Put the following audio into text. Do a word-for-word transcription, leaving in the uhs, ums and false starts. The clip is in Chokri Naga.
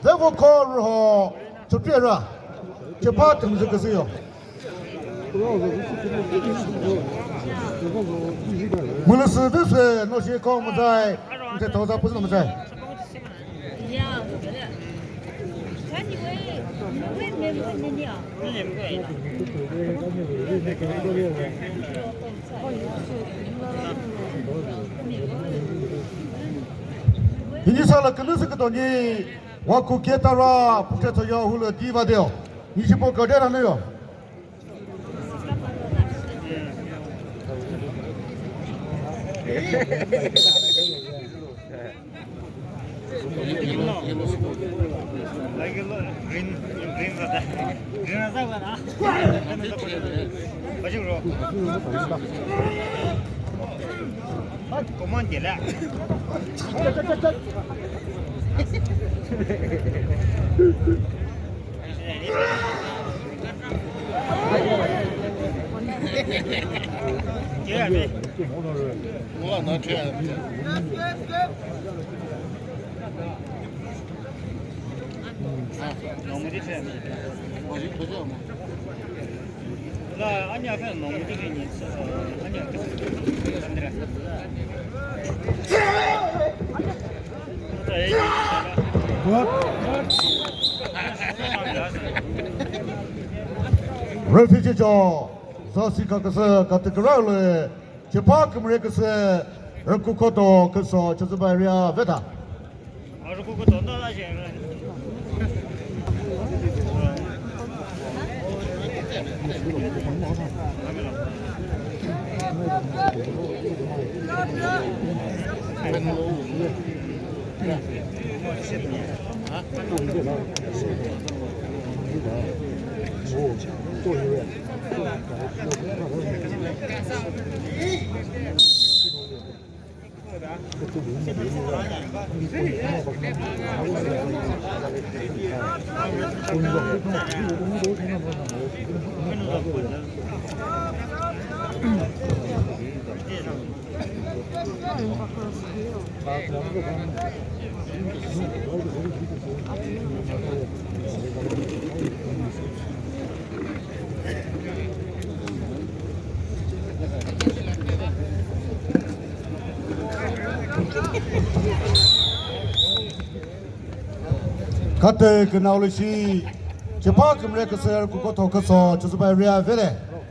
Pevoko rüho chüpie ra. Chepha tümüzü küzüyo. Mülüsü düsü no shi ko müzai. Nte thoza püzü müzai. Hini sala künüsü kütoni wa kuketara puketha yo hulu diva deo. Nisipo kadera nüyo. Referee cho, zasi ka küsü ka tüküra lü, chepha kümüre küsü, rükukoto küso, chüzüba area veta. Kate künau lü shi, chepha kümre küsü rükuko tho küso, chüzüba area vele.